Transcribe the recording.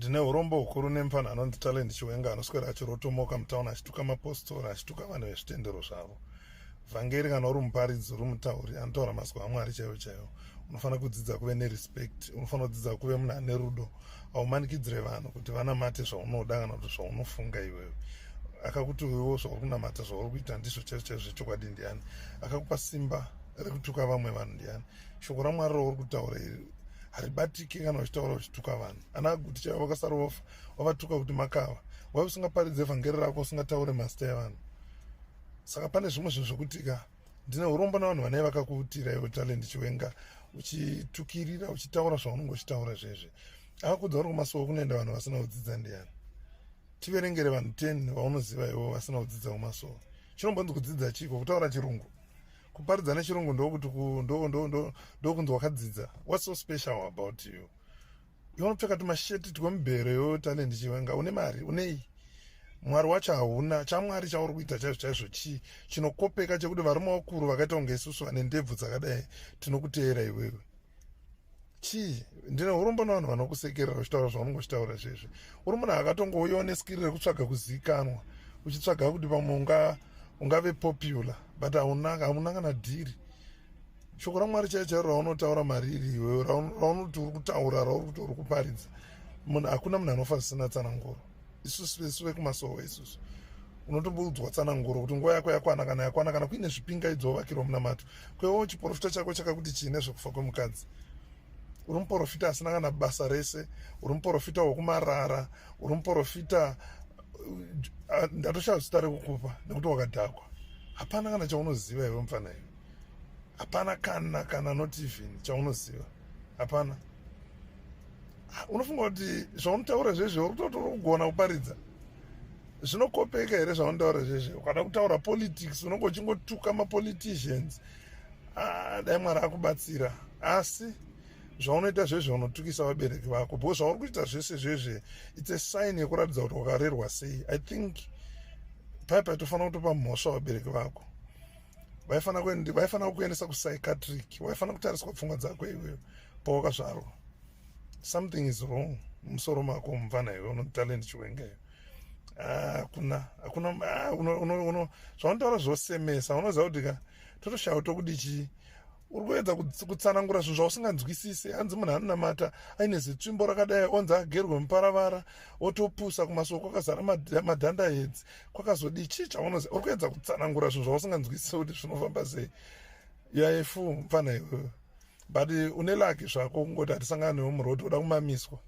Ndine urombo hukuru nemupfanha anonzi Talent Chiwenga anoswera achirotomoka mutauni achituka mapositori achituka vanhu vezvitendero zvavo. Vhangeri kana uri muparidzi uri mutauri anotaura mazwi aMwari chaiwo chaiwo unofanira kudzidza kuve nerespect, unofanira kudzidza kuve munhu ane rudo. Haumanikidzire vanhu kuti vanamate zvaunoda kana kuti zvaunofunga iwewe. Akakuti iwewo zvauri kunamata zvauri kuita ndizvo chaizvo chaizvo zvechokwadi ndiani? Akakupa simba rekutuka vamwe vanhu ndiani? Shoko raMwari rauri kutaura iri haribatike kana uchitaura uchituka vanhu. Ana Guti chaivo vakasara vofa wavatuka kuti makava. Why usingaparidze vhangeri rako usingataure mazita evanhu? Saka pane zvimwe zvinhu zvekuti ka ndine urombo navanhu vanei vakakuutira iwe Talent Chiwenga uchitukirira uchitaura zvaunenge uchitaura zvezve. Akakudza uri kumasowe kunoenda vanhu vasina kudzidza ndiyani? Tiverengere vanhu 10 vaunoziva iwe vasina kudzidza kumasowe. Chinombonzi kudzidza chiko? Kutaura chirungu. Kuparidza nechirungu ndokuti ndokunzi wakadzidza. What's so special about you? Iwe unopfeka tumasheti twemubhero iwe Talent Chiwenga, une mari unei? Mwari wacho hauna. ChaMwari chauri kuita chaizvo chaizvo chii chinokopeka chekuti varume vakuru vakaita kunge isusu vane ndebvu dzakadai tinokuteera iwewe? Chii? Ndine urombo navanhu vanokusekerera uchitaura zvaunenge uchitaura zvezvi. Uri munhu akatongouyawo neskiri rekutsvaga kuzivikanwa, uchitsvaga kuti pamwe ungave popular, but hauna kana dhiri. Shoko raMwari chaiyo chairo raunotaura mariri iwewe, raunoti uri kutaura, rauri kuti uri kuparidza, munhu hakuna munhu anofa zvisina tsananguro. Isusu vesu vekumasowe isusu unotomboudzwa tsananguro kuti nguva yako yakwana, kana yakwana, kana kuine zvipingaidzo wovakirwa munamato. Kwewo chiprofita chako chakakuti chii nezvekufa kwemukadzi? Uri muprofita asina kana basa rese, uri muprofita wekumarara, uri muprofita, ndatoshaya zita rekukupa nekuti wakadhakwa. Hapana kana chaunoziva iwe mufana iwe. Hapana kana not even chaunoziva. Hapana. Unofunga kuti zvaunotaura zvezve uri kutoti uri kugona kuparidza? Zvinokopeka here zvaunotaura zvezve? Ukada kutaura politics unonge uchingotuka mapoliticians. Dai Mwari akubatsira. Asi zvaunoita zvezve unotukisa vabereki vako, because zvauri kuita zvese zvezve it's a sign yekuratidza kuti wakarerwa sei. I think pai paitofanira kutopa mhosva vabereki vako. Vaifanira kukuendesa kupsychiatric, waifanira kutariswa pfungwa dzako iwewe pawakazvarwa. Something is wrong mumusoro mako mumvana iwe unoti Talent Chiwenga iwe. Hakuna, hakuna, zvaunotaura zvosemesa. Unoziva kuti ka totoshaya tokudi chii? Uri kuedza kutsanangura zvinhu zvausinganzwisisi. Hanzi munhu anonamata aine zitsvimbo rakadai, onzi agerwe muparavara, otopusa kumasuo kwakazara madhandahedzi, kwakazodii? Chii chaunoziva? Uri kuedza kutsanangura zvinhu zvausinganzwisisi kuti zvinofamba sei. You are a fool mfana iwewe, but une lucky zvako kungoti hatisangana newe muroad, uda kumamiswa.